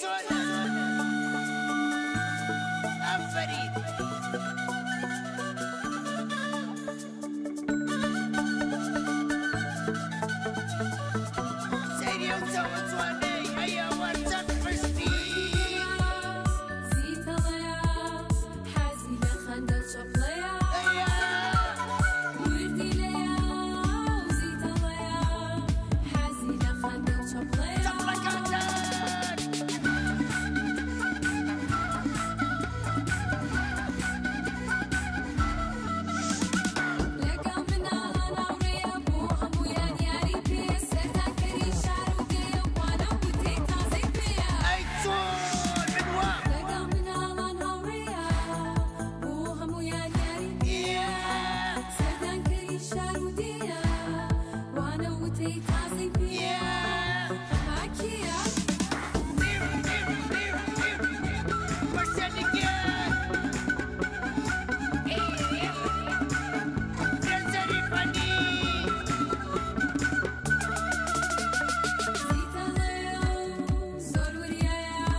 چۆنە؟ ئافەرین. سەیری ئەو چاوە جوانەی، ئەی ئەوە چەند حشتی. زیتەڵەیە، حەزی لە خەندە و چەپڵەیە. ئەیە. وردیلەیە و زیتەڵەیە، حەزی لە خەندە و چەپڵەیە. چەپڵەکانتان. لەگەڵ مناڵان هاوڕێیە، بۆ هەموویان یاری پێیە، سەردانکەری شار و دێیە، وانە و وتەی تازەی پێیە. ئەی چۆن من وا؟ لەگەڵ مناڵان هاوڕێیە، بۆ هەموویان یاری پێیە، سەردانکەری شار و دێیە، وانە و وتەی تازەی پێیە. پاکییە. پرسیارێکیان. فرێنجەری فەنی. زیتەڵەیە و زۆر وریایە،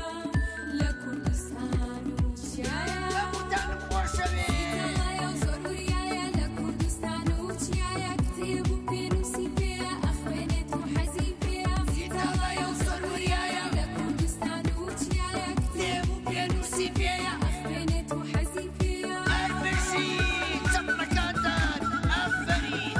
لە کوردستان و چیایە. هەمووتانم خۆشەوێ. زیتەڵەیە و زۆر وریایە، لە کوردستان و چیایە، کتێب و پێنووسی پێیە، ئەخوێنێت و حەزی پێیە. زیتەڵەیە و زۆر وریایە، لە کوردستان و چیایە، کتێب و پێنووسی پێیە، ئەخوێنێت و حەزی پێیە. هەر بژی چەپڵەکانتان. ئافەرین.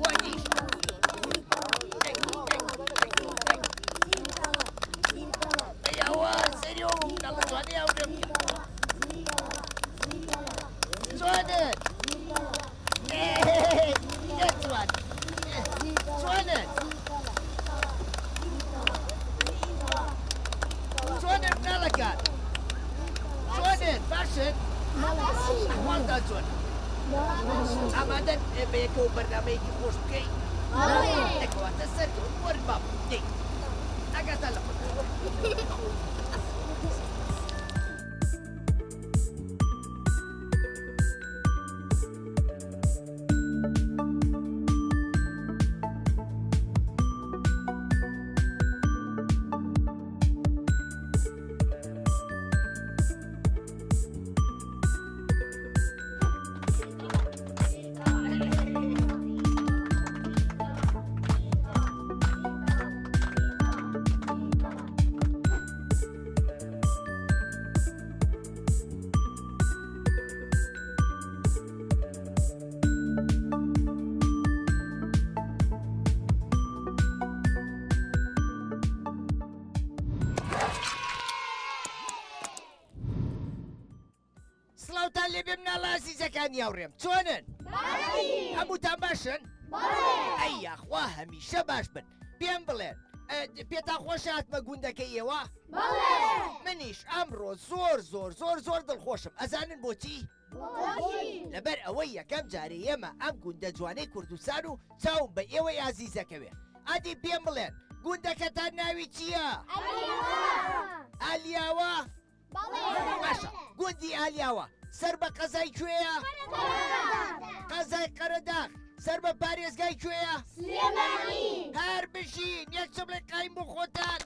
وەدیش. ئەی ئەوە سەری ئەو مناڵە جوانەی هاوڕێم بکە. چۆنن؟ ئێ، جوان. چۆنن؟ چۆنن مناڵەکان؟ چۆنن؟ باشن؟ ئەحواڵتان چۆنە؟ ئامادەن بە یەکەوە بەرنامەیەکی خۆش بکەین؟ دەکەواتە سەرکەوت وەرن باب دەی ئاگاتان لە خۆتان. سڵاوتان لێبێ مناڵە ئازیزەکانی هاوڕێم، چۆنن؟ هەمووتان باشن؟ ئەی یاخوا هەمیشە باش بن. پێم بڵێن، پێتان خۆشە هاتمە گوندەکەی ئێوە؟ منیش ئەمڕۆ زۆر زۆر زۆر زۆر دڵخۆشم. ئەزانن بۆچی؟ لەبەر ئەوەی یەکەم جارێ ئێمە ئەم گوندە جوانەی کوردستان و چاوم بە ئێوەی ئازیزەکەوێ. ئەدی پێم بڵێن گوندەکەتان ناوی چییە؟ ئالیاوە؟ باشە، گوندی ئالیاوە سەر بە قەزای کوێیە؟ قەزای قەرەداغ سەر بە پارێزگای کوێیە؟ هەر بژین. یەک چبڵێ قایم بۆ خۆتان.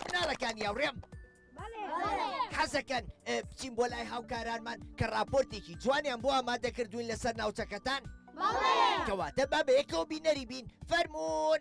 مناڵەکانی هاوڕێم حەزەکەن بچین بۆ لای هاوکارانمان کە راپۆرتێکی جوانیان بۆ ئامادە کردوین لەسەر ناوچەکەتان؟ کەواتە با بە یەکەوە بینەری بین. فەرمونون.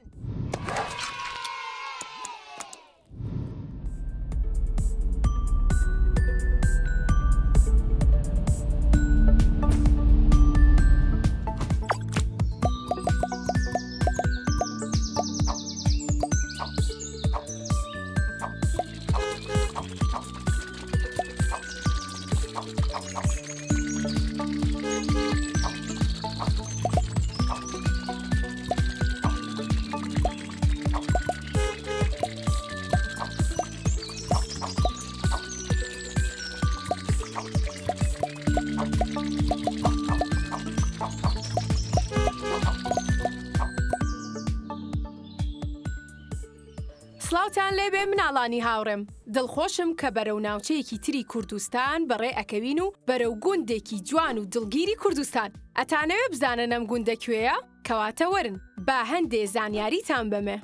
سڵاوتان لێبێ مناڵانی هاوڕێم، دڵخۆشم کە بەرەو ناوچەیەکی تری کوردستان بەڕێ ئەکەوین و بەرەو گوندێکی جوان و دڵگیری کوردستان. ئەتانەوێ بزانن ئەم گوندە کوێیە؟ کەواتە وەرن با هەندێ زانیاریتان بەمێ.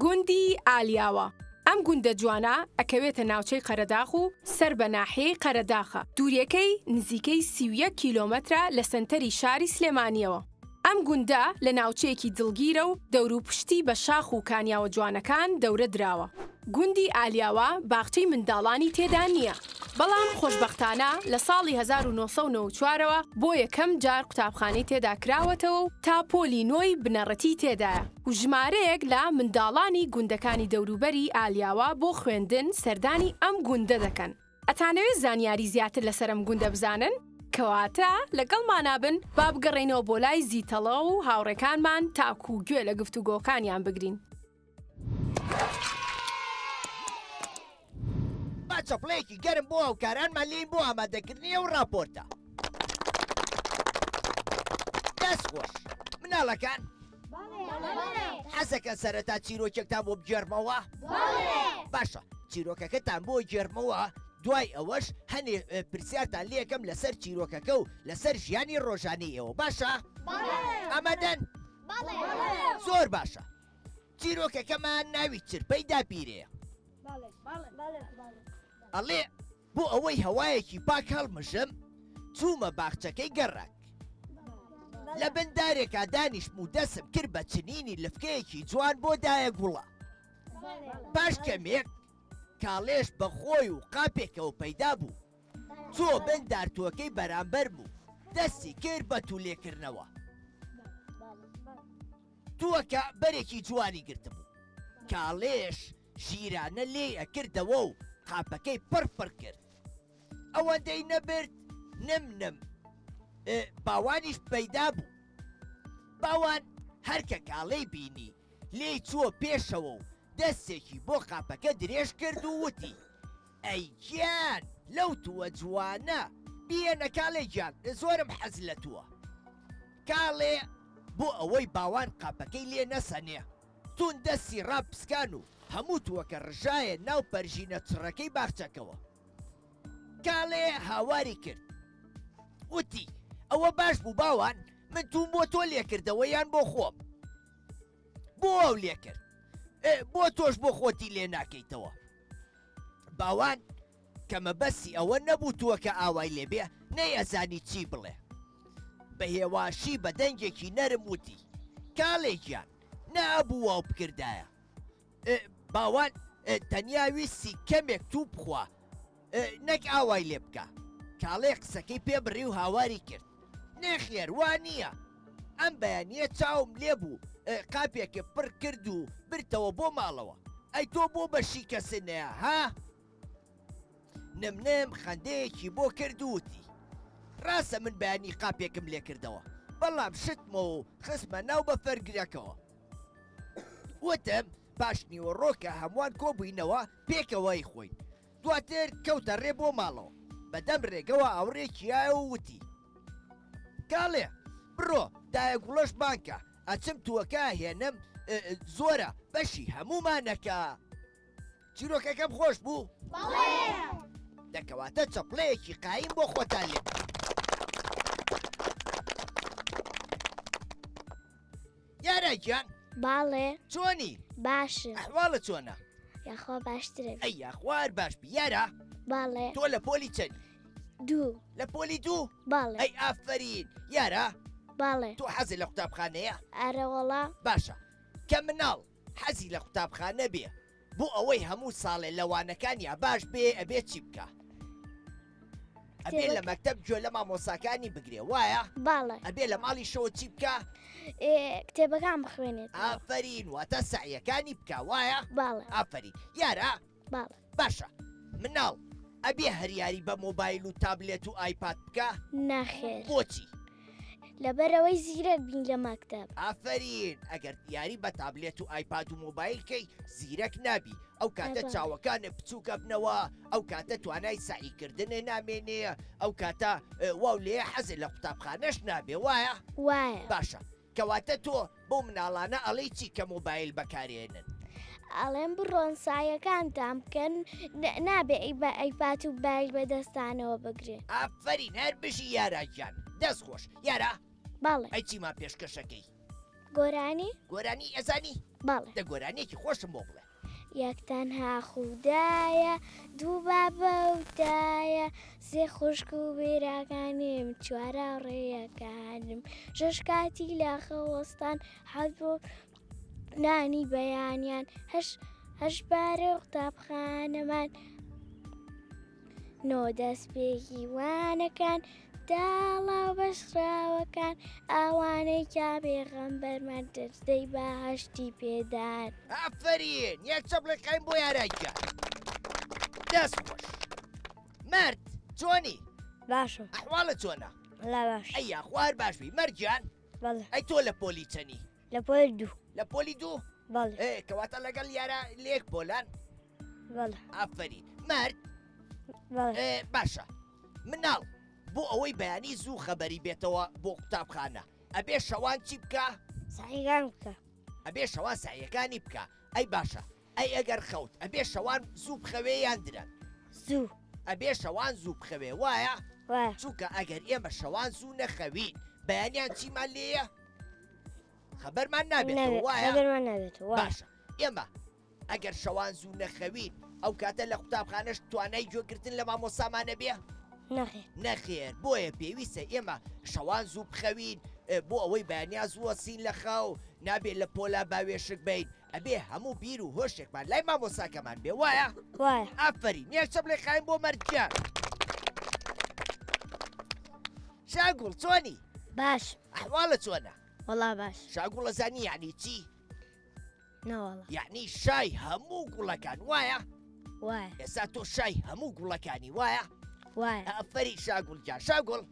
گوندی ئالیاوە، ئەم گوندە جوانە ئەکەوێتە ناوچەی قەرەداخ و سەر بە ناحیەی قەرەداخە، دووریەکەی نزیکەی 31 کیلۆمەترە لە سەنتەری شاری سلێمانیەوە. ئەم گوندە لە ناوچەیەکی دڵگیرە و دەوروپشتی بە شاخ و کانیاوە جوانەکان دەورە دراوە. گوندی ئالیاوە باخچەی منداڵانی تێدا نییە، بەڵام خۆشبەختانە لە ساڵی 1994 ەوە بۆ یەکەم جار قوتابخانەی تێدا کراوەتەوە و تا پۆلی نۆی بنەڕەتی تێدایە و ژمارەیەک لە منداڵانی گوندەکانی دەوروبەری ئالیاوە بۆ خوێندن سەردانی ئەم گوندە دەکەن. ئەتانەوێت زانیاری زیاتر لەسەر ئەم گوندە بزانن؟ کەواتە لەگەڵمانا بن با بگەڕێینەوە بۆ لای زیتەڵە و هاوڕێکانمان تاکوو گوێ لە گفتوگۆکانیان بگرین. با چەپڵەیەکی گەرم بۆ هاوکارانمان لێین بۆ ئامادەکردنی ئەو ڕاپۆرتە. دەست خۆش. مناڵەکان حەزەکەن سەرەتا چیرۆکێکتان بۆ بگێڕمەوە؟ باشە چیرۆکەکەتان بۆ گێڕمەوە دوای ئەوەش هەنێ پرسیارتان لێکەم لەسەر چیرۆکەکە و لەسەر ژیانی ڕۆژانەی ئێوە باشە؟ ئامادەن؟ زۆر باشە چیرۆکەکەمان ناوی چرپەی داپیرەیە. ئەڵێ بۆ ئەوەی هەوایەکی پاک هەڵمژم چوومە باخچەکەی گەڕەک. لە بن دارێکا دانیشتم و دەسم کرد بە چنینی لفکەیەکی جوان بۆ دایە گوڵە. پاش کەمێک کاڵێش بە خۆی و قاپێکەوە پەیدا بوو. چووە بن دارتووەکەی بەرامبەرم و دەستی کرد بە توولێکردنەوە. تووەکە بەرێکی جوانی گرتبوو. کاڵێش ژیرانە لێی ئەکردەوە و قاپەکەی پڕ پڕ کرد. ئەوەندەی نەبرد نم نم باوانیش پەیدا بوو. باوان هەر کە کاڵێی بینی لێی چووە پێشەوە و دەستێکی بۆ قاپەکە درێژ کرد و وتی، ئەی گیان لەو تووە جوانە بیەنە کاڵێ گیان زۆرم حەز لە تووە. کاڵێ بۆ ئەوەی باوان قاپەکەی لێ نەسەنێ توند دەستی ڕاپسکان و هەموو تووەکە ڕژایە ناو پەرژینە چڕەکەی باخچەکەوە. کاڵێ هاواری کرد وتی، ئەوە باش بوو باوان من تووم بۆ تۆ لێکردەوە یان بۆ خۆم؟ بۆ ئەو لێکرد بۆ تۆش بۆ خۆتی لێ ناکەیتەوە؟ باوان کە مەبەستی ئەوە نەبوو تووەکە ئاوای لێبێ نەیئەزانی چی بڵێ. بە هێواشی بە دەنگێکی نەرم وتی، کاڵێ گیان نەئەبوو واو بکردایە. باوان تەنیا ویستی کەمێک توو بخوا نەک ئاوای لێ بکا. کاڵێ قسەکەی پێ بڕی و هاواری کرد، نەخێر وا نییە. ئەم بەیانییە چاوم لێ بوو قاپێکت پڕ کرد و بردتەوە بۆ ماڵەوە. ئەی تۆ بۆ بەشی کەست نەیا ها؟ نمنم خەندەیەکی بۆ کرد و وتی، ڕاستە من بەیانی قاپێکم لێ کردەوە، بەڵام شتمەوە و خستمە ناو بەفرگرەکەوە. وتم پاشنیوەڕۆ کە هەمووان کۆبووینەوە پێکەوە ئەیخۆین. دواتر کەوتە ڕێ بۆ ماڵەوە. بە دەم ڕێگەوە ئاوڕێکی یایەوە و وتی، کاڵێ بڕۆ دایە گوڵەش بانگ کە، ئەچم تووەکە ئەهێنم، زۆرە بەشی هەموومانەکە. چیرۆکەکەم خۆش بوو؟ بەڵێ. دە کەواتە چەپڵەیەکی قایم بۆ خۆتان لێ بدەن. یارا گیان. باڵێ. چۆنی؟ باشم. ئەحواڵت چۆنە؟ یاخوا باشترە. ئەی یاخوا هەر باش بی. یارا؟ باڵێ. تۆ لە پۆلی چەنی؟ دوو. لە پۆلی دوو؟ باڵێ. ئەی ئافەرین. یارا؟ باڵێ. تۆ حەزت لە قوتابخانەیە؟ ئەرەوەڵا. باشە کە مناڵ حەزی لە قوتابخانە بێ بۆ ئەوەی هەموو ساڵێ لە وانەکانیا باش بێ ئەبێ چی بکا؟ ئەبێ لە مەکتەب گوێ لە مامۆساکانی بگرێ وایە؟ باڵێ. ئەبێ لە ماڵیشەوە چی بکا؟ کتێبەکان بخوێنێت. ئافەرین واتە سەعیەکانی بکا وایە؟ باڵێ. ئافەرین یارا؟ باڵێ. باشە مناڵ ئەبێ هەر یاری بە مۆبایل و تابلێت و ئایپاد بکا؟ ناخێر. بۆچی؟ لەبەرئەوەی زیرەک بین لە مەکتەب. ئافەرین ئەگەر یاری بە تابلێت و ئایپاد و مۆبایل کەی زیرەک نابی ئەو کاتە چاوەکانت بچووک ئەبنەوە ئەو کاتە توانای سەعی کردنێ نامێنێ ئەو کاتە واو لێیە حەزت لە قوتابخانەش نابێ وایە؟ وایە. باشە کەواتە تۆ بەو مناڵانە ئەڵێی چی کە مۆبایل بەکارێنن؟ ئەڵێم بڕۆن سایەکانتان بکەن نابێ ئەی بە ئەیپات و بایل بەدەستانەوە بگرن. ئافەرین هەر بژی یارا گیان. دەست خۆش. یارا. بەڵێ. ئەی چیمان پێشکەشەکەی؟ گۆرانی. گۆرانی ئەزانی؟ بەڵێ. دە گۆرانیەکی خۆشم بۆ بڵێ. یەک تەنها خودایە، دوو بابە و دایە، سێ خوشک و براکانم، چوار هاوڕێیەکانم، شەش کاتی لە خەوەستان، حەوت بۆ نانی بەیانیان، هەشت هەشت بارەی قوتابخانەمان، نۆ دەستپێکی وانەکان، داڵاو بەشخراوەکان، ئەوانەی کە پێغەمبەرمان دەرزەی بەهەشتی پێدان. ئافەرین یەک چەپڵێک قایم بۆ یارا گیان. دەست خۆش. مەرد چۆنی؟ باشم. ئەحواڵت چۆنە؟ وەڵا باش. ئەی یاخوا هەر باش بی. مەرد گیان؟ بەڵێ. ئەی تۆ لە پۆلی چەنی؟ لە پۆلی دوو. لە پۆلی دوو؟ بەڵێ. ئێ کەواتە لەگەڵ یارا لێک پۆلان؟ بەڵێ. ئافەرین. مەرد؟ بەڵێ. ئێ باشە. مناڵ بۆ ئەوەی بەیانی زوو خەبەری بێتەوە بۆ قوتابخانە ئەبێ شەوان چی بکا؟ سەعیەکان بکا. ئەبێ شەوان سەعیەکانی بکا. ئەی باشە ئەی ئەگەر خەوت ئەبێ شەوان زوو بخەوێ یان درەنگ؟ زوو. ئەبێ شەوان زوو بخەوێ وایە؟ وایە. چونکە ئەگەر ئێمە شەوان زوو نەخەوین بەیانیان چیمان لێیە؟ خەبەرمان نابێتەوە وایە؟ خەبەرمان نابێتەوە وایە. باشە ئێمە ئەگەر شەوان زوو نەخەوین ئەو کاتە لە قوتابخانەش توانای گوێگرتن لە مامۆستامان نەبێ؟ نەخێر. نەخێر بۆیە پێویستە ئێمە شەوان زوو بخەوین بۆ ئەوەی بەیانیان زوو هەستین لە خەو نابێ لە پۆلا باوێشک بین ئەبێ هەموو بیر و هۆشێکمان لای مامۆستاکەمان بێ وایە؟ وایە. ئافەرین یەک چەپڵێ قایم بۆ مەرجیان. شاگوڵ چۆنی؟ باش. ئەحواڵت چۆنە؟ وەڵا باش. شاگوڵ ئەزانی یعنی چی؟ نەوەڵا. یعنی شای هەموو گوڵەکان وایە؟ وایە. ئێستا تۆ شای هەموو گوڵەکانی وایە؟ وایە. ئافەرین شاگوڵ گیان. شاگوڵ؟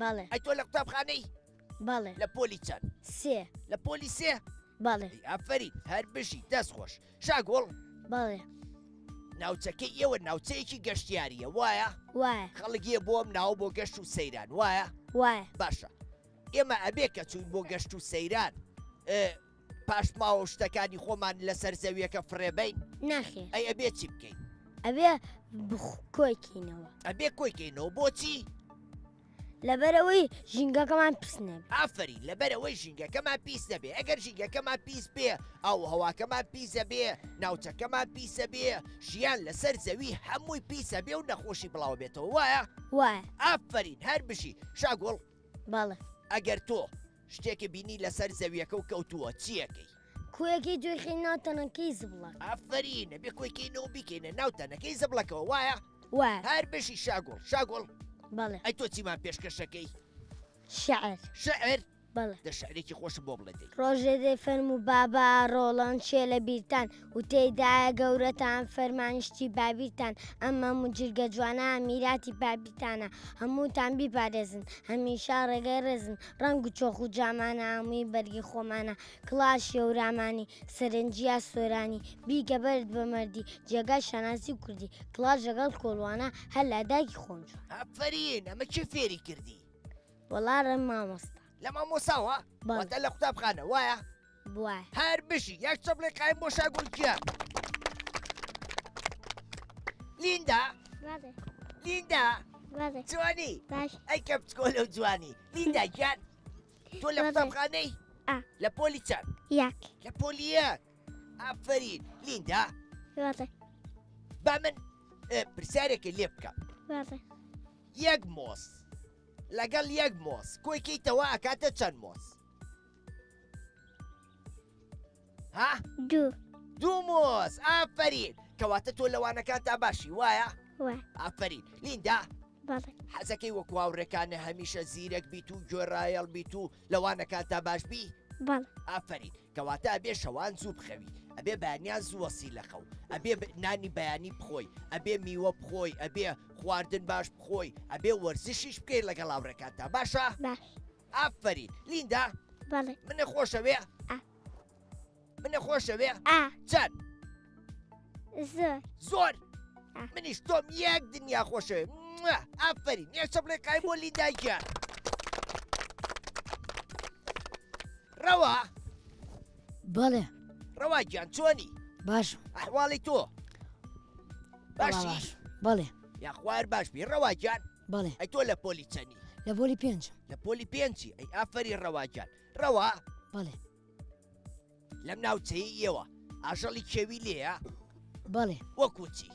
بەڵێ. ئەی تۆ لە قوتابخانەی؟ بەڵێ. لە پۆلی چەند؟ سێ. لە پۆلی سێ؟ بەڵێ. ئەی ئافەرین هەر بژی دەست خۆش. شاگوڵ؟ بەڵێ. ناوچەکەی ئێوە ناوچەیەکی گەشتیاریە وایە؟ وایە. خەڵک یە بۆ ئەم ناوە بۆ گەشت و سەیران وایە؟ وایە. باشە ئێمە ئەبێ کە چوین بۆ گەشت و سەیران پاشماوە و شتەکانی خۆمان لەسەر زەویەکە فڕێبەین؟ ناخێر. ئەی ئەبێ چی بکەین؟ ئەبێ کۆیکەینەوە. ئەبێ کۆیکەینەوە بۆچی؟ لەبەرئەوەی ژینگەکەمان پیس نەبێ. ئافەرین لەبەرئەوەی ژینگەکەمان پیس نەبێ ئەگەر ژینگەکەمان پیس بێ ئاو و هەواکەمان پیس ئەبێ ناوچەکەمان پیس ئەبێ ژیان لەسەر زەوی هەمووی پیس ئەبێ و نەخۆشی بڵاو بێتەوە وایە؟ وایە. ئافەرین هەر بژی شاگوڵ. بەڵێ. ئەگەر تۆ شتێکە بینی لەسەر زەویەکە و کەوتووە چیەکەی؟ کۆیەکەی دوێخی ناو تەنەکەی زبڵەکە. ئافەرین ئەبێ کۆیکەینەوە بیکەینە ناو تەنەکەی زبڵەکەوە وایە؟ وایە. هەر بژی شاگوڵ. شاگوڵ. بەڵێ. ئەی تۆ چیمان پێشکەشەکەی؟ شعر. شعر؟ بەڵێ. دە شعرێکی خۆشم بۆ بڵێ دەی. ڕۆژێ دەی فەرموو بابا ڕۆڵەن چێ لە بیرتان وتەی دایە گەورەتان فەرمانیشتی بابیرتان ئەم مەم و جرگە جوانە میراتی بابیرتانە هەمووتان بیپارێزن هەمیشە ڕێگەی ڕێزن ڕەنگ و چۆخ و جامانە هەمووی بەرگی خۆمانە کڵاشیە و رامانی سەرنجیا سۆرانی بیکە بەرد بە مەردی جێگای شانازی کوردی کڵاش لەگەڵ کۆڵوانە هەر لا دایکی خۆم جوان. ئافەرین ئەمە کێ فێری کردی؟ وەڵا ڕێ مامۆستا. لە مامۆساوە؟ بەڵێ. واتە لە قوتابخانە وایە؟ وایە. هەر بژی یەک چەپڵێ قایم بۆ شاگوڵ گیان. لیندا؟ بەڵێ. لیندا؟ بەڵێ. جوانی؟ باش. ئەی کە بچکۆلە و جوانی. لیندا گیان تۆ لە بەڵێ. قوتابخانەی؟ ئا. لە پۆلی چەند؟ یەک. لە پۆلی یەک. ئافەرین. لیندا؟ بەڵێ. با من پرسیارێکت لێ بکەم. بەڵێ. یەک مۆز لەگەڵ یەک مۆز کۆی کەیتەوە ئەکاتە چەند مۆز؟ ها؟ دوو. دوو مۆز. ئافەرین. کەواتە تۆ لەوانەکان تا باشی وایە؟ وایە. ئافەرین. لیندا؟ بەڵێ. حەزەکەی وەکو هاوڕێکانە هەمیشە زیرەک بیت و گوێڕایەڵ بیت و لەوانەکان تا باش بی؟ بەڵێ. ئافەرین. کەواتە ئەبێ شەوان زوو بخەوی، ئەبێ بەیانیان زوو وەسی لە خەو، ئەبێ نانی بەیانی بخۆی، ئەبێ میوە بخۆی، ئەبێ خواردن باش بخۆی، ئەبێ وەرزشیش بکەی لەگەڵ هاوڕێکانتا باشە؟ باش. ئافەرین. لیندا؟ بەڵێ. منە خۆشەوێ؟ ئا. منە خۆشەوێ؟ ئا. چەند؟ زۆر. زۆر؟ ئا. منیش تۆم یەک دنیا خۆشەوێ. ئافەرین. یەک چەپڵێ قایم بۆ لیندا گیان. ڕەوا؟ بەڵێ. ڕەوا گیان چۆنی؟ باشم. ئەحواڵی تۆ؟ وەڵا باشی؟ باشم. بەڵێ. یاخوا هەر باش بی. ڕەوا گیان؟ بەڵێ. ئەی تۆ لە پۆلی چەنی؟ لە پۆلی پێنجم. لە پۆلی پێنجی؟ ئەی ئافەری ڕەوا گیان. ڕەوا؟ بەڵێ. لەم ناوچەیەی ئێوە ئاژەڵی کێوی لێیە؟ بەڵێ. وەکو چی؟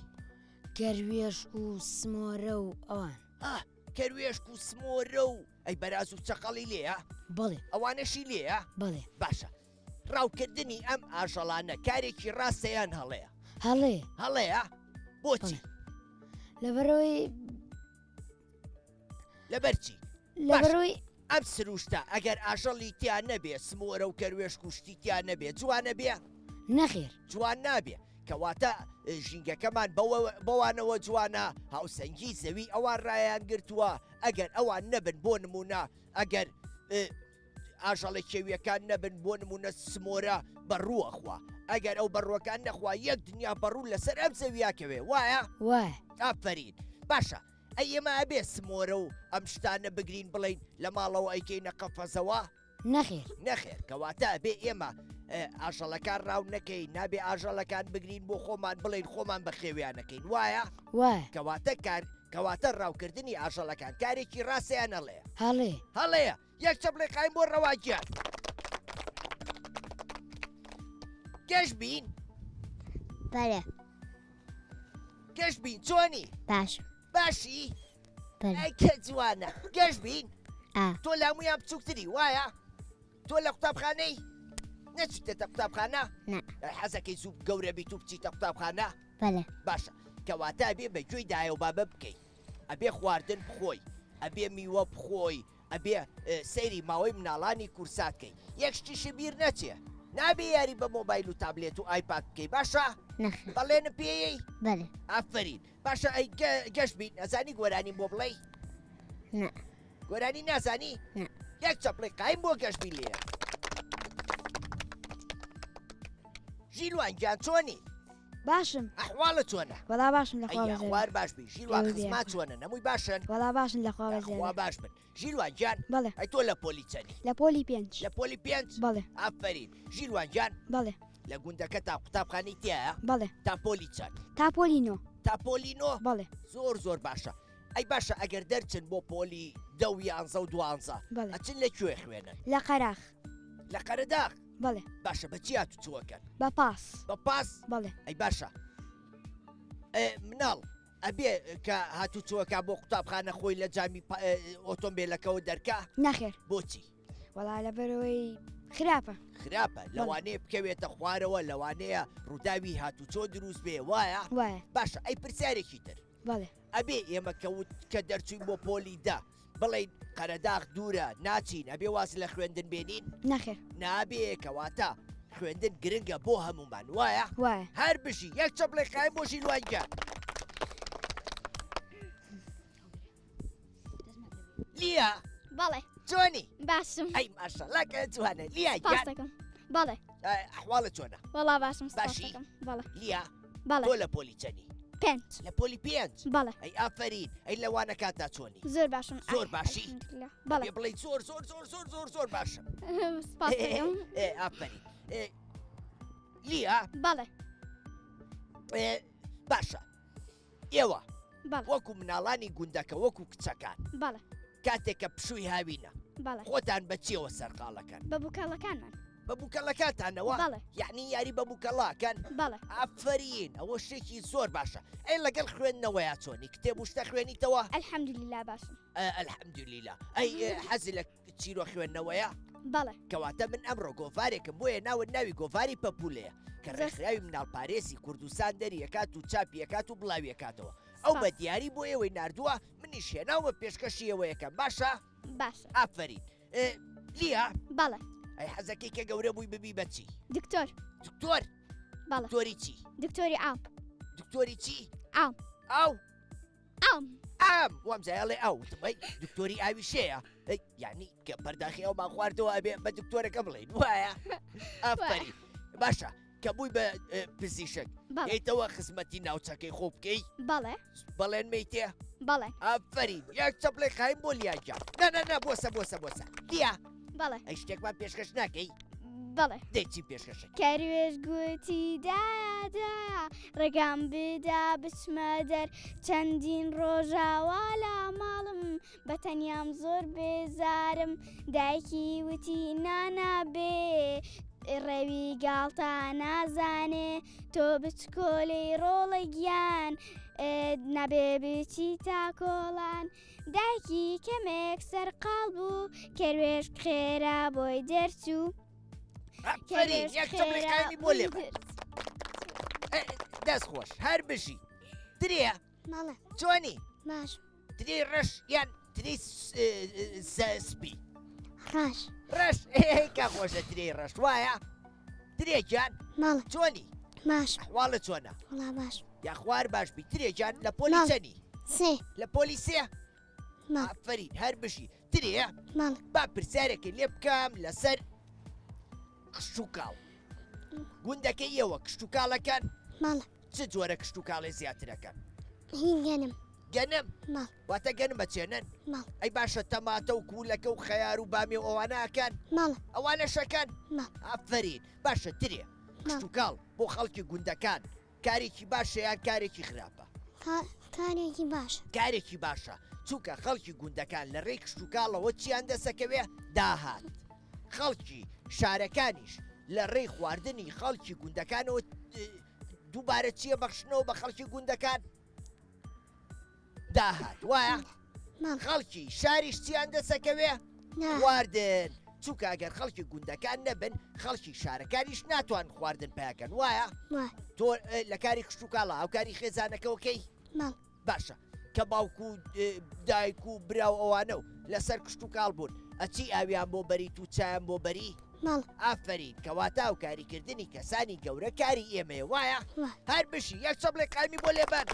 کەروێشک و سمۆرە و ئەوان. ئا، کەروێشک و سمۆرە و ئەی بەراز و چەقەڵی لێیە؟ بەڵێ. ئەوانەشی لێیە؟ بەڵێ. باشە ڕاوکردنی ئەم ئاژەڵانە کارێکی ڕاستە یان هەڵەیە؟ هەڵەیە. هەڵەیە؟ بۆچی؟ بەڵێ. لەبەرەوەی لەبەر چی؟ لەبەرەوەی ئەم سروشتە ئەگەر ئاژەڵی تیا نەبێ، سمۆرە و کەروێشک و شتی تیا نەبێ، جوانە بێ؟ نەخێر. جوان نابێ. کەواتە ژینگەکەمان بەوانەوە جوانە، هاوسەنگی زەوی ئەوان ڕایان گرتووە، ئەگەر ئەوان نەبن بۆ نمونە ئەگەر ئاژەڵە کێویەکان نەبن بۆ نمونە سمۆرە بەڕوو ئەخوا، ئەگەر ئەو بەڕوەکان نەخوا یەک دنیا بەڕوو لەسەر ئەم زەویاکەوێ، وایە؟ وایە. ئافەرین. باشە ئەی ئێمە ئەبێ سمۆرە و ئەم شتانە بگرین بڵین لە ماڵەوە ئەیکەینە قەفەزەوە؟ نەخێر. نەخێر. کەواتە ئەبێ ئێمە ئاژەڵەکان ڕاو نەکەین، نابێ ئاژەڵەکان بگرین بۆ خۆمان بڵین خۆمان بەخێویانەکەین، وایە؟ وایە. کەواتە کار کەواتە ڕاوکردنی ئاژەڵەکان کارێکی ڕاستە یان هەڵەیە؟ هەڵەیە. هەڵەیە. یەک چەپڵی قایم بۆ ڕەواگیان. گەشبین؟ بەڵێ. گەشبین چۆنی؟ باشم. باشی؟ بەڵێ. ئەی کە جوانە. گەشبین؟ ئا. تۆ لامویان بچووکتری وایە؟ تۆ لە قوتابخانەی نەچیتەتە قوتابخانە؟ نا. حەزەکەی زوو گەورە بیت و بچیتە قوتابخانە؟ بەڵێ. باشە کەواتە ئەبێ بە گوێی دایە و بابە بکەی، ئەبێ خواردن بخۆی، ئەبێ میوە بخۆی، ئەبێ سەیری ماوەی مناڵانی کورسات کەی. یەک شتیشی بیر نەچێ، نابێ یاری بە مۆبایل و تابلێت و ئایپاد بکەی، باشە؟ نەخێر. بەڵێنم پێیەی؟ بەڵێ. ئافەرین. باشە ئەی گەشبین ئەزانی گۆرانیم بۆ بڵێی؟ نا. گۆرانی نازانی؟ نا. یەک چەپڵی قایم بۆ گەشبین لێیە. ژیلوان گیان چۆنی؟ باشم. ئەحواڵت چۆنە؟ وەڵا باشم لە خوا ئەی بەزێ. خوار باش بی. ژیلوان ئێوە خزما بێ. چۆنە؟ نەمووی باشن؟ وەڵا باشن لە خوا بەزێ. خوا باش بن. ژیلوان گیان؟ بەڵێ. ئەی تۆ لە پۆلی چەنی؟ لە پۆلی پێنج. لە پۆلی پێنج؟ بەڵێ. ئافەرین. ژیلوان گیان؟ بەڵێ. لە گوندەکە تا قوتابخانەی تایە؟ بەڵێ. تا پۆلی چەند؟ تا پۆلی نۆ. تا پۆلی نۆ؟ بەڵێ. زۆر زۆر باشە. ئەی باشە ئەگەر دەرچن بۆ پۆلی دە و یانزە و دوانزە، بەڵێ. ئەچن لە کوێ خوێنن؟ لە قەراخ. لە قەرەداغ؟ بەڵێ. باشە بە چی هاتوو چووەکەن؟ بە پاس. بە پاس؟ بەڵێ. ئەی باشە مناڵ ئەبێ کە هاتوو چووەکە بۆ قوتابخانە خۆی لە جامی ئۆتۆمبیلەکەەوە دەرکا؟ نەخێر. بۆچی؟ وەڵا لەبەرەوەی خراپە. خراپە، لەوانەیە بکەوێتە خوارەوە، لەوانەیە ڕووداوی هاتوچۆ دروست بێ، وایە؟ وایە. باشە ئەی پرسیارێکی تر. بەڵێ. ئەبێ ئێمە کە دەرچوین بۆ پۆلی دە بڵێین قەرەداغ دوورە ناچین، ئەبێ واز لە خوێندن بێنین؟ نەخێر. نابێ، کەواتە خوێندن گرنگە بۆ هەمومان، وایە؟ وایە. هەر بژی. یەک چەپڵێ قایم بۆ ژیلوان گیان. لیا؟ بەڵێ. چۆنی؟ باشم. ئەی ماشەڵڵا کە جوانە. لیا گیان؟ سپاس دەکەم. بەڵێ. ئەحواڵت چۆنە؟ وەڵا باشم، سپاس باشی؟ دەکەم. بەڵێ. لیا؟ بەڵێ. تۆ لە پۆلی چەنی؟ پێنج. لە پۆلی پێنج؟ بەڵێ. ئەی ئافەرین. ئەی لەوانە کاتا چۆنی؟ زۆر باشم. زۆر باشی؟ الحەمدللە. بەڵێ. ئەبێ بڵێ زۆر زۆر زۆر زۆر زۆر زۆر باشم. سپاس دەکەم. ئافەرین. لیا؟ بەڵێ. باشە ئێوە بەڵێ. وەکو مناڵانی گوندەکە، وەکو کچەکان، بەڵێ. کاتێک کە پشووی هاوینە، بەڵێ. خۆتان بە چیەوە سەرقاڵەکەن؟ بە بووکەڵەکانمان. بە بووکەڵەکانتانەوە؟ بەڵێ. یعنی یاری بە بووکەڵاکەن؟ بەڵێ. ئافەرین، ئەوە شتێکی زۆر باشە. ئەی لەگەڵ خوێندنەوەیا چۆنی؟ کتێب و شتە خوێنیتەوە؟ ئەلحەمدوللە باشم. ئەلحەمدوللە. ئەی حەزی لە چیرۆ خوێندنەوەیە؟ بەڵێ. کەواتە من ئەمڕۆ گۆڤارێکم بۆیە ناوت ناوی گۆڤاری پەپولەیە کە زۆر ڕێکخراوی مناڵپارێزی کوردستان دەریەکات و چاپیەکات و بڵاویەکاتەوە. ئەو بە سپاس. دیاری بۆ ئێوەی ناردووە، منیش هێناومە پێشکەشی ئێوەیەکەم. باشە؟ باشە. ئافەرین. لیا؟ بەڵێ. ئەی حەزەکەی کە گەورە بووی ببی بە چی؟ دکتۆر. دکتۆر؟ بەڵێ. دکتۆری چی؟ دکتۆری عام. دکتۆری چی؟ عام. ئاو؟ عام. عام. وام زایەڵێ ئاو. وتم ئەی دکتۆری ئاوی شێیە. ئەی یعنی کە پەرداخی ئەومان خواردەوە ئەبێ بە دکتۆرەکە بڵێین، وایە؟ ئافەرین. باشە کە بووی بە پزیشک، بەڵێ. یەیتەوە خزمەتی ناوچەکەی خۆ بکەی؟ بەڵێ. بەڵێن میتێ؟ بەڵێ. ئافەرین. یەک چەپڵێ قایم بۆ لیا گیان. نا نا نا، بۆسە بۆسە بۆسە. لیا؟ بەڵێ. ئەی شتێکمان پێشکەش ناکەی؟ بەڵێ. دەی چی پێشکەشەکەی؟ کەروێش گوتی دایە دایە ڕێگام بدا بچمە دەر چەندین ڕۆژاوا لە ماڵم بە تەنیام زۆر بێزارم دایکی وتی نانا بێ ڕێوی گاڵتە نازانێ تۆ بچکۆلەی ڕۆڵە گیان نابێ بچیتە کۆڵان دایکی کەمێک سەرقاڵ بوو کەروێشک خێرا بۆی دەرچوو. ئافەرین یەک چەپڵی قایمی بۆ لێ بە. دەست خۆش هەر بژی ترێ بەڵێ چۆنی باش تری ڕەش یان تری سپی ڕەش ڕەش کە خۆشە تری ڕەش وایە ترێ گیان بەڵێ چۆنی باش ئەحواڵت چۆنە وەڵا باش یاخوار باش بی ترێ گیان لە پۆلی بەڵێ. چەنی سێ لە پۆلی سێ بەڵێ ئافەرین هەر بژی ترێ بەڵێ با پرسیارێکی لێ بکەم لەسەر کشتوکاڵ گوندەکەی ئێوە کشتوکاڵەکان بەڵێ چ جۆرە کشتوکاڵێ زیاترەکەن؟ هین گەنم گەنم بەڵێ واتە گەنم ئەچێنن؟ بەڵێ ئەی باشە تەماتە و کوولەکە و خەیار و بامیە و ئەوانە ئەکەن؟ بەڵێ ئەوانەشەکەن؟ بەڵێ ئافەرین باشە ترێ کشتوکاڵ بۆ خەڵکی گوندەکان کارێکی باشە یان کارێکی خراپە؟ کارێکی باشە. کارێکی باشە چونکە خەڵکی گوندەکان لە ڕێی کشتوکاڵەوە چیان دەسەکەوێ؟ داهات. خەڵکی شارەکانیش لە ڕێی خواردنی خەڵکی گوندەکانەوە دووبارە چییە بەخشنەوە بە خەڵکی گوندەکان؟ داهات وایە؟ خەڵکی شاریش چیان دەسەکەوێ؟ خواردن. چونکە ئەگەر خەڵکی گوندەکان نەبن خەڵکی شارەکانیش ناتوان خواردن پیاکەن وایە؟ تۆ لە کاری کشتوکاڵە هاوکاری خێزانەکەەوەکەی؟ باشە کە باوک و دایک و برا و ئەوانە و لەسەر کشتوکاڵ بوون ئەچی ئاویان بۆ بەریت و چایان بۆ بەری؟ ئافەرین کەواتە هاوکاریکردنی کەسانی گەورە کاری ئێمەیە وایە؟ هەر بژی یەک چەپڵێک قایمی بۆ لێبەن.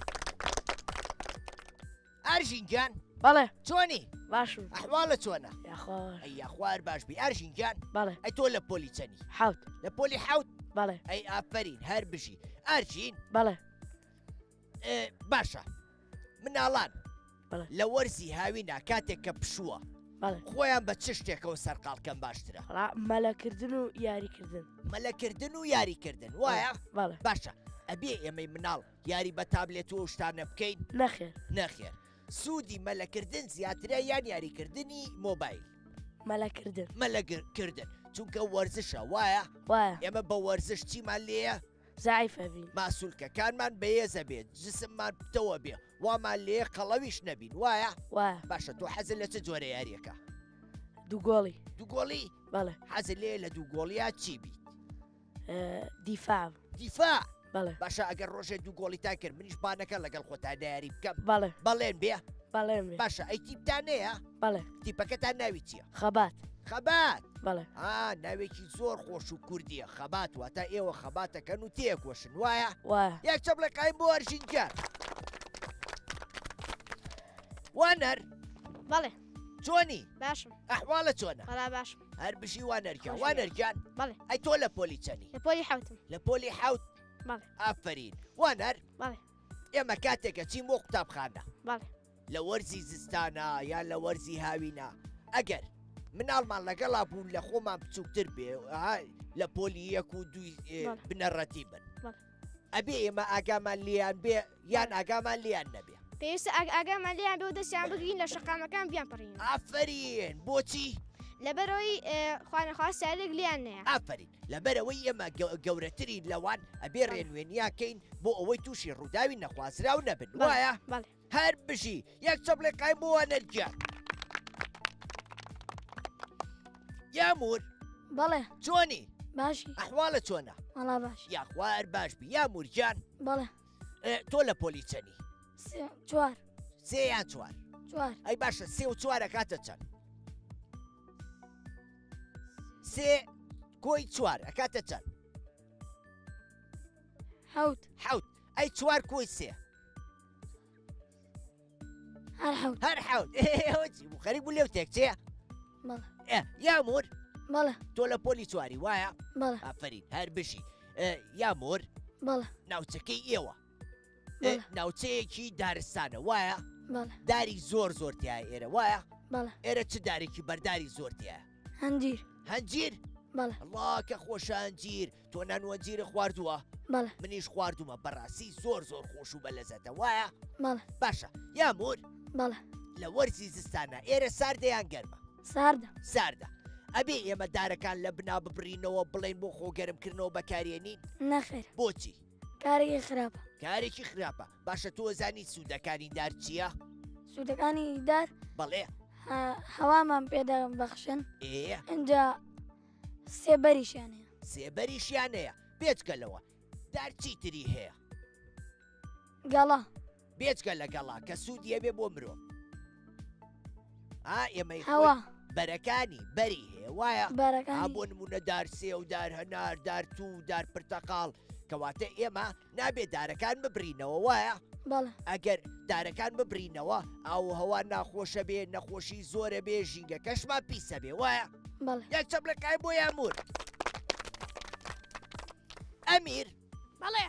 ئارژین گیان. بەڵێ. چۆنی؟ باشم. ئەحواڵت چۆنە؟ یاخوا باش. ئەی یاخوا هەر باش بی. ئارژین گیان. بەڵێ. ئەی تۆ لە پۆلی چەنی؟ حەوت. لە پۆلی حەوت؟ بەڵێ. ئەی ئافەرین هەر بژی. ئارژین. بەڵێ. باشە مناڵان لە وەرزی هاوینا کاتێک کە پشووە خۆیان بە چ شتێکەوە سەرقاڵکەن باشترە؟ مەلەکردن و یاریکردن. مەلەکردن و یاریکردن وایە؟ باشە ئەبێ ئێمەی مناڵ یاری بە تابلێت و شتانە بکەین؟ نەخێر. نەخێر. سوودی مەلەکردن زیاترە یان یاریکردنی مۆبایل؟ مەلەکردن. مەلەکردن چونکە وەرزشە وایە؟ وایە. ئێمە بە وەرزش چیمان لێیە؟ زەعیف ئەبین. ماسولکەکانمان بەهێز ئەبێت، جسممان پتەو ئەبێ، وامان لێیە قەڵەویش نەبین، وایە؟ وایە. باشە تۆ حەزت لە چ جۆرە یارییەکە؟ دوو گۆڵی. دوو گۆڵی؟ بەڵێ. حەزت لێیە لە دوو گۆڵیا چی بیت؟ دیفاع. دیفاع؟ بەڵێ. باشە ئەگەر ڕۆژێ دوو گۆڵیتان کرد منیش پانەکە لەگەڵ خۆتان یاری بکەم؟ بەڵێ. بەڵێن بێ؟ بەڵێن بێ. باشە ئەی تیپتان هەیە؟ بەڵێ. تیپەکەتان ناوی چییە؟ خەبات. خەبات؟ بەڵێ. ئا ناوێکی زۆر خۆش و کوردییە خەبات واتە ئێوە خەباتەکەن و تێکۆشن وایە؟ وایە. یەک چەپڵێ قایم بۆ ئەرژین گیان. وانەر؟ بەڵێ. چۆنی؟ باشم. ئەحواڵت چۆنە؟ وەڵا باشم. هەر بژی وانەر گیان. خۆش بێ. وانەر گیان؟ بەڵێ. ئەی تۆ لە پۆلی چەنی؟ لە پۆلی حەوتم. لە پۆلی حەوت؟ بەڵێ. ئافەرین. وانەر؟ بەڵێ. ئێمە کاتێک ئەچین بۆ قوتابخانە. بەڵێ. لە وەرزی زستانا یان لە وەرزی هاوینا ئەگەر مناڵمان لەگەڵا بوو لە خۆمان بچووکتر بێ لە پۆلی یەک و دووی بنەڕەتی بن ئەبێ ئێمە ئاگامان لیان بێ یان ئاگامان لیان نەبێ؟ پێویستە ئاگامان لیان بێ و دەستیان بگرین لە شەقامەکان بیان پەڕین. ئافەرین بۆچی؟ لەبەرەوەی خوانەخواستە سارێک لیان نەیە. ئافەرین لەبەرەوەی ئێمە گەورەترین لەوان ئەبێ ڕێنوێنیان کەین بۆ ئەوەی تووشی ڕووداوی نەخوازراو نەبن وایە؟ بەڵێ. هەر بژی یەک چەپڵێ قایم بۆ وانەرگیان. یامور. بەڵێ. چۆنی؟ باشی. ئەحواڵت چۆنە؟ وەڵا باش. یاخوا هەر باش بی. یامور گیان. بەڵێ. تۆ لە پۆلی چەنی؟ سێ چوار. سێ یان چوار؟ چوار. ئەی باشە سێ و چوار ئەکاتە چەند؟ سێ کۆی چوار ئەکاتە چەند؟ حەوت. حەوت. ئەی چوار کۆی سێ؟ هەر حەوت. هەر حەوت. ئەوە چی بوو؟ خەریک بوو لێو تێک چێ؟ بەڵێ. یامور؟ بەڵێ. تۆ لە پۆلی چواری وایە؟ بەڵێ. ئافەرین هەر بژی. یامور؟ بەڵێ. ناوچەکەی ئێوە. بەڵێ. ناوچەیەکی دارستانە وایە؟ بەڵێ. داری زۆر زۆر تیایە ئێرە وایە؟ بەڵێ. ئێرە چ دارێکی بەرداری زۆر تیایە؟ هەنجیر. هەنجیر؟ بەڵێ. ئەڵا کە خۆشە ئەنجیر، تۆ نان و ئەنجیرت خواردووە؟ بەڵێ. منیش خواردوومە، بەڕاستی زۆر زۆر خۆش و بەلەزەتە، وایە؟ بەڵێ. باشە یامور. بەڵێ. لە وەرزی زستانە ئێرە ساردە یان گەرمە؟ ساردە. ساردە. ئەبێ ئێمە دارەکان لە بنا ببڕینەوە بڵێن بۆ خۆ گەرمکردنەوە بەکارێنین؟ نەخێر. بۆچی؟ کارێکی خراپە. کارێکی خراپە. باشە تۆ زانی سوودەکانی دار چییە؟ سوودەکانی دار؟ بەڵێ. هەوامان پێدەبەخشن. ئێ. ئینجا سێبەریشیان هەیە. سێبەریشیان هەیە. بێجگە لەوە دار چی تری هەیە؟ گەڵا. بێجگە لە گەڵا کە سوودی هەبێ بۆ مرۆڤ. ئا ئێمەی خۆی هەوا. بەرەکانی بەری هەیە وایە؟ بەرەکانی. ئا بۆ نمونە دار سێو، دار هەنار، دار توو، دار پرتەقاڵ. کەواتە ئێمە نابێ دارەکان ببرینەوە وایە؟ بەڵێ. ئەگەر دارەکان ببرینەوە ئاو و هەوا ناخۆشە بێ، نەخۆشی زۆرە بێ، ژینگەکەشمان پیسە بێ وایە؟ بەڵێ. یەک چەپڵەکای بۆ یامور. ئەمیر. بەڵێ.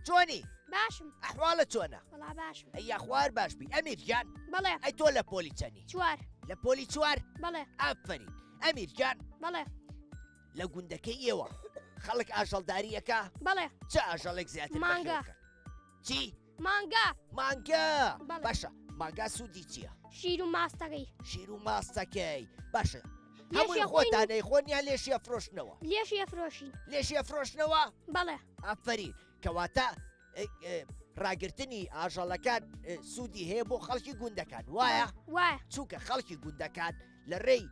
چۆنی؟ باشم. ئەحواڵت چۆنە؟ وەڵا باشم. ئەی یاخوار باش بی. ئەمیر گیان. بەڵێ. ئەی تۆ لە پۆلی چەنی؟ چوار. لە پۆلی چوار؟ بەڵێ. ئافەرین. ئەمیر گیان. بەڵێ. لە گوندەکەی ئێوە خەڵک ئاژەڵداریەکە؟ بەڵێ. چ ئاژەڵێک زیاتر مانگا. بەخێو بکەن؟ چی؟ مانگا. مانگا. بەڵێ. باشە مانگا سوودی چییە؟ شیر و ماستەکەی. شیر و ماستەکەی. باشە لێشی هەمووی ئەخۆین و- خۆتانەی خۆن یان لێشی ئەفرۆشنەوە؟ لێشی ئەفرۆشین. لێشی ئەفرۆشنەوە؟ بەڵێ. ئافەرین. کەواتە ڕاگرتنی ئاژەڵەکان سوودی هەیە بۆ خەڵکی گوندەکان وایە؟ وایە. چونکە خەڵکی گوندەکان لە ڕێی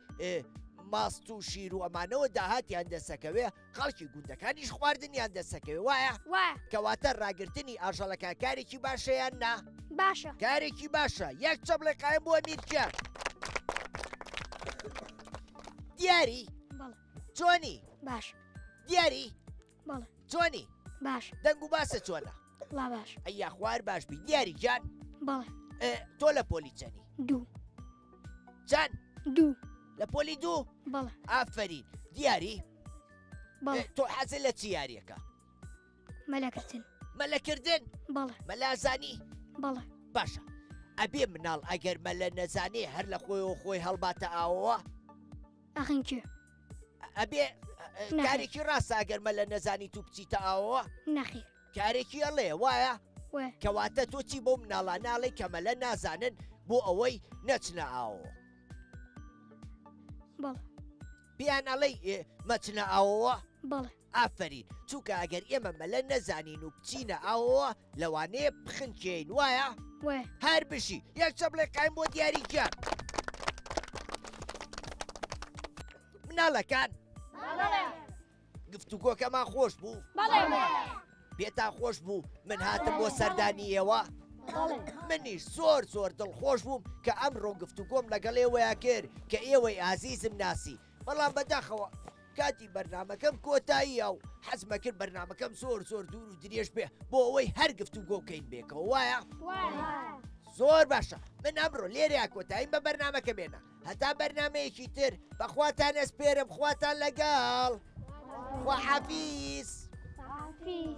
ماست و شیر و ئەمانەوە داهاتیان دەسەکەوێ، خەڵکی گوندەکانیش خواردنیان دەسەکەوێ وایە؟ وایە. کەواتە ڕاگرتنی ئاژەڵەکان کارێکی باشە یان نا؟ باشە. کارێکی باشە. یەک چەپڵێ قایم بۆ ئەمیرکیان. دیاری؟ بەڵێ. چۆنی؟ باش. دیاری؟ بەڵێ. چۆنی؟ باش. دەنگ و باسە چۆنە؟ لا باش. ئەی یاخوار باش بی. دیاری گیان؟ بەڵێ. تۆ لە پۆلی چەنی؟ دوو. چەند؟ دوو. لە پۆلی دوو؟ بەڵێ. ئافەرین. دیاری؟ بەڵێ. تۆ حەزت لە چی یاریەکە؟ مەلەکردن. مەلەکردن؟ بەڵێ. مەلازانی؟ بەڵێ. باشە ئەبێ مناڵ ئەگەر مەلە نەزانێ هەر لە خۆیەوە خۆی هەڵباتە ئاوەوە؟ ئەخن کێ؟ ئەبێ نەخێر. کارێکی ڕاستە ئەگەر مەلە نەزانی تو بچیتە ئاوەوە؟ نەخێر. کارێکی ئەڵێ وایە؟ وایە. کەواتە تۆ چی بۆ مناڵانە ئەڵێ کە مەلە نازانن بۆ ئەوەی نەچنە ئاوەوە؟ بەڵێ. پێیان ئەڵێ مەچنە ئاوەوە؟ بەڵێ. ئافەرین، چونکە ئەگەر ئێمە مەلە نەزانین و بچینە ئاوەوە لەوانەیە بخنکێین وایە؟ وایە. هەر بژی. یەک چەپڵێ قایم بۆ دیاری گیان. مناڵەکان. بەڵێ. گفتوگۆکەمان خۆش بوو؟ بەڵێ. پێتان خۆش بوو من هاتم بۆ سەردانی ئێوە؟ بەڵێ. منیش زۆر زۆر دڵخۆش بووم کە ئەمڕۆ گفتوگۆم لەگەڵ ئێوەیا کرد کە ئێوەی ئازیزم ناسی، بەڵام بەداخەوە کاتی بەرنامەکەم کۆتاییە و حەزمە کرد بەرنامەکەم زۆر زۆر دوور و درێژ بێ بۆ ئەوەی هەر گفتوگۆ بکەین بێکەوە وایە؟ وایە. زۆر باشە من ئەمڕۆ لێرەیا کۆتاییم بە بەرنامەکە بێنە. هەتا بەرنامەیەکی تر بەخواتان ئەسپێرم، خواتان لەگەڵ. خواحافیز. خواحافیز.